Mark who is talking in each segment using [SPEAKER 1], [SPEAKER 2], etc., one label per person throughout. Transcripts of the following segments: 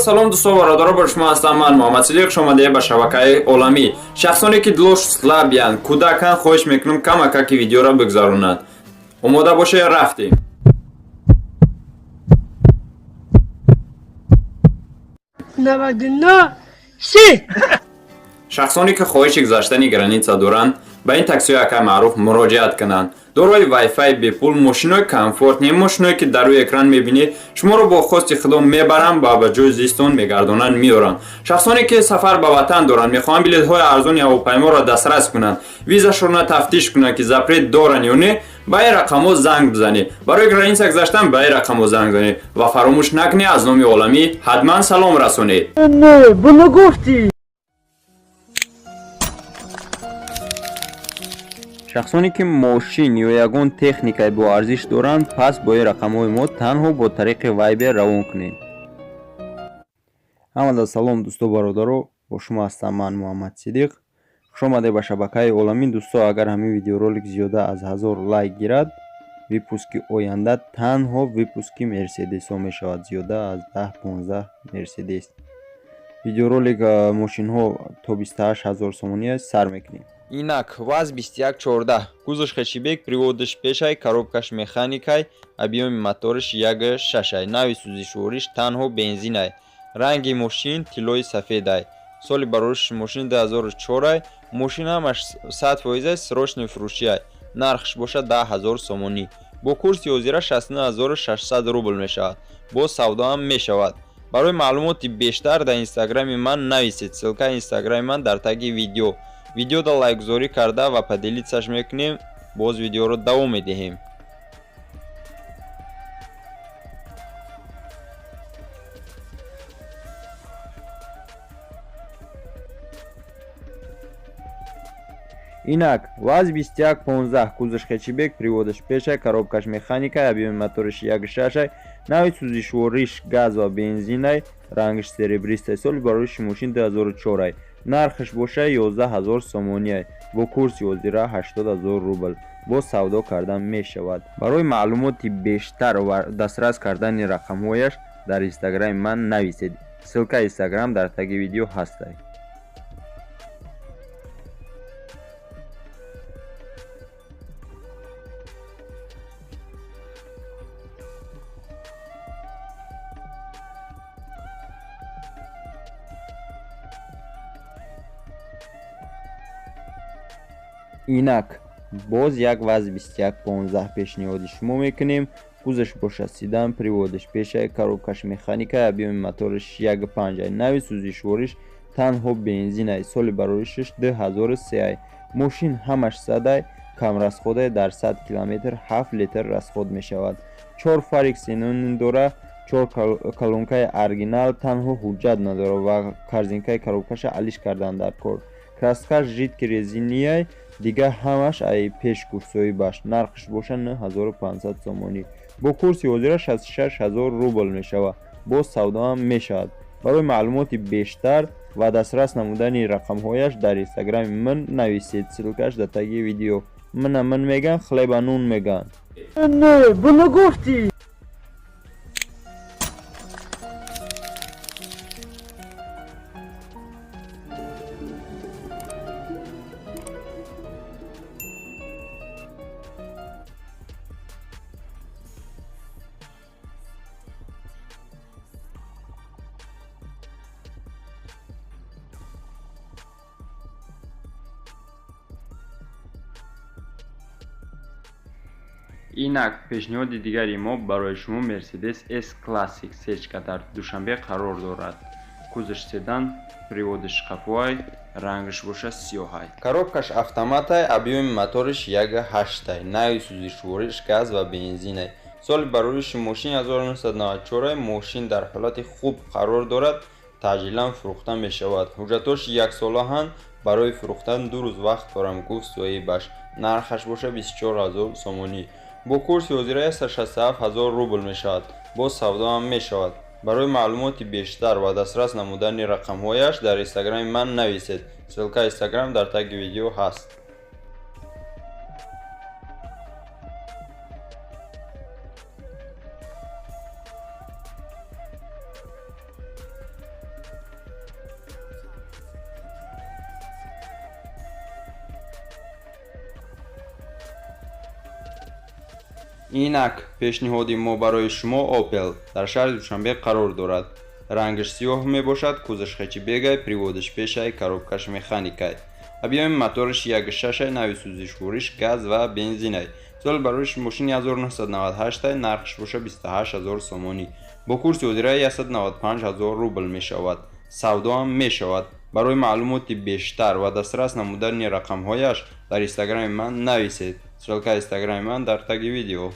[SPEAKER 1] Салом дӯстон бародаро, бо шумо ҳастам ман Муҳаммад Сидиқ. Хуш омадед ба шабакаи оламӣ. Шахсоне ки дилош слабиянд, кӯдаканд, хоҳиш мекунам камакаки видеоро бигзаронанд. Омода бошед, рафтем. Шахсоне ки хоҳиши гузаштани граница доранд, ба ин таксиҳои акай маъруф муроҷиат кунанд. Дорои вайфай бепул, мошинои комфортный, мошиное ки дар рӯи экран мебинед, шуморо бо хости худо мебаранд ва ба ҷои зистон мегардонанд, меоранд. Шахсоне ки сафар ба ватан доранд, мехоҳанд билетҳои арзони ҳавопайморо дастрас кунанд, визашонро тафтиш кунанд, ки запрет доранд ё не, ба ин рақамҳо занг бизанед. Барои граница гузаштан ба ин рақамҳо занг занед ва фаромӯш накунед, аз номи оламӣ ҳатман салом расонед. Шахсоне ки мошин ё ягон техникаи боарзиш доранд, пас бо ин рақамҳои мо танҳо бо тариқи Вайбер равон кунед. Ҳамада салом дӯсто бародаро, бо шумо ҳастам ман Муҳаммад Сидиқ. Хуш омадед ба шабакаи оламӣ. Дӯсто, агар ҳамин видеоролик зиёда аз 1000 лайк гирад, выпуски оянда танҳо выпуски мерседесҳо мешавад, зиёда аз 10-15 мерседес. Видеоролик мошинҳо то 28 000 сомонӣ аст, сар мекунем. Инак ВАЗ 2114, кузовш хэтчбек, приводаш пешай, коробкаш механикай, объёми мотораш 1,6, нави сӯзишвориш танҳо бензинай, ранги мошин тиллои сафедай, соли барориши мошин 2004, мошин ҳамаш 100%, срочный фурӯшиай, нархш бошад 10 000 сомонӣ, бо курси ҳозира 69 600 рубл мешавад, боз савдо ҳам мешавад. Барои маълумоти бештар дар инстаграми ман нависед, ссылкаи инстаграми ман дар таги видео. Видеода лайкгузорӣ карда ва поделиться мекунем, боз видеоро давом медиҳем. Инак ВАЗ 2115, кузовш хэтчбек, приводаш пешай, коробкаш механикай, объёми мотораш 1,6, нави сӯзишвориш газ ва бензинай, рангаш серебристай, соли барориши мошин 2004, нархаш бошад 11 000 сомониай, бо курси ҳозира 80 000 рубл, боз савдо кардан мешавад. Барои маълумоти бештар ва дастрас кардани рақамҳояш дар инстаграми ман нависед, ссылкаи инстаграм дар таги видео ҳастай. Инак боз як ВАЗ 2115 пешниҳоди шумо мекунем. Кузовш бошад седан, приводаш пешай, коробкаш механикай, объёми мотораш 1,5, нави сӯзишвориш танҳо бензинай, соли бароришаш 2003, мошин ҳамаш садай, камрасходай, дар 100 километр 7 литр расход мешавад, чор фари ксенон дора, чор колонкаи оригинал, танҳо ҳуҷҷат надорад ва корзинкаи коробкаша алиш кардан дар кор, краскаш жидкий резиниай, дигар ҳамаш ай пеш курсоибаш. Нархш бошад 9500 сомонӣ, бо курси ҳозира 66 000 рубл мешавад, боз савдо ҳам мешавад. Барои маълумоти бештар ва дастрас намудани рақамҳояш дар инстаграми ман нависед, ссылкаш дар таги видео. Мана ман меган, хлеба нун меган. Инак пешниҳоди дигари мо барои шумо Мерседес S Classic сечка дар Душанбе қарор дорад. Кузовш седан, приводаш қафоай, рангаш бошад сиёҳай. Коробкаш автоматай, объёми моториш 1,8, нави сӯзишвориш газ ва бензинай. Соли барориши мошин 1994, мошин дар ҳолати хуб қарор дорад, таъҷилан фурӯхта мешавад. Ҳуҷҷатҳош яксолаанд, барои фурӯхтан 2 рӯз вақт дорам, гуфт соҳибаш. Нархаш бошад 24 000 сомонӣ. Бо курси ҳозира 167 000 рубл мешавад, боз савдо ҳам мешавад. Барои маълумоти бештар ва дастрас намудани рақамҳояш дар инстаграми ман нависед, ссылкаи инстаграм дар таги видео ҳаст. Инак пешниҳоди мо барои шумо Opel дар шаҳри Душанбе қарор дорад. Рангаш сиёҳ мебошад, кузоваш хэтчбекай, приводаш пешай, коробкаш механикай. Объёми мотораш 1.6, нави сӯзишвориш газ ва бензинай. Соли бароиш мошини 1998, нархш боша 28000 сомонӣ. Бо курси ҳозира 195000 рубл мешавад. Савдоам мешавад. Барои маълумоти бештар ва дастрас намудани рақамҳояш дар инстаграми ман нависед. Ссылкаи инстаграми ман дар таги видео.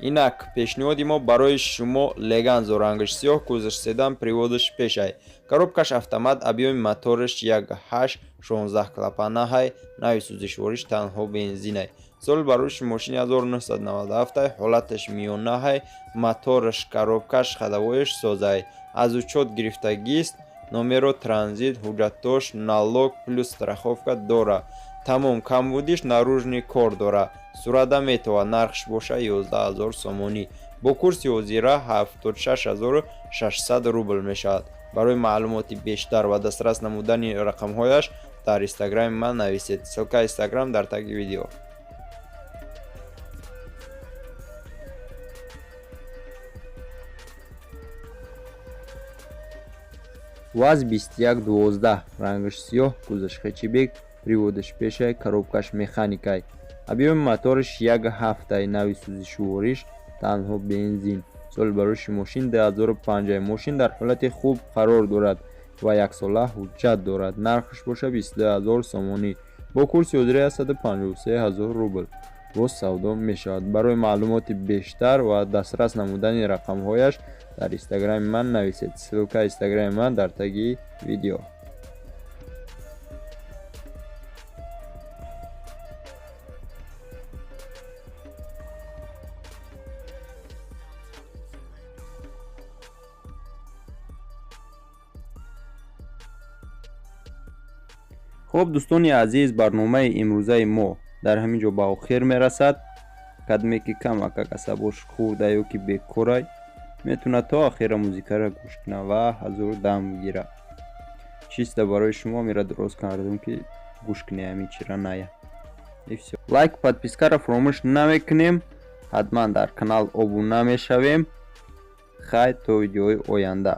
[SPEAKER 1] Инак пешниҳоди мо барои шумо Леганзо, рангаш сиёҳ, кузоваш седан, приводаш пешай. Коробкаш автомат, объёми мотораш 1.8, 16 клапанаҳай, нави сӯзишвориш танҳо бензинай. Соли бароиш мошини 1997, ҳолаташ миёнаҳай, мотораш, коробкаш, ходовояш созай. Аз учёт гирифтагист, номеро транзит, ҳуҷҷатош, налог плюс страховка дора. Тамом камбудиш наружный кор дора. Сурада метавад, нархш боша 11000 сомонӣ. Бо курси ҳозира 76600 рубл мешавад. Барои маълумоти бештар ва дастрас намудани рақамҳояш дар инстаграми ман нависед. Ссылкаи инстаграм дар таги видео. ВАЗ 2112, рангаш сиёҳ, кузоваш хэтчбек, приводаш пешай, коробкаш механикай. Объёми мотораш 1.7, нави сӯзишвориш танҳо бензин. Соли бароиши мошин 2005. Мошин дар ҳолати хуб қарор дорад ва яксола ҳуҷҷат дорад. Нархаш боша 22000 сомонӣ. Бо курси ҳозира 153000 рубл. Боз савдо мешавад. Барои маълумоти бештар ва дастрас намудани рақамҳояш дар инстаграми ман нависед. Ссылкаи инстаграми ман дар таги видео. Хуб, дӯстони азиз, барномаи имрӯзаи мо дар ҳамин ҷо ба охир мерасад. Кадме ки камакак асабош хурда ё ки бекорай, метавонад то охира музикаро гӯш кунад ва ҳазур дам гирад. Чисто барои шумо мера дуруст кардам ки гӯш кунед ҳамин чира ная. И всё. Лайк, подпискаро фаромӯш намекунем. Ҳатман дар канал обуна мешавем. Хай то видеои оянда.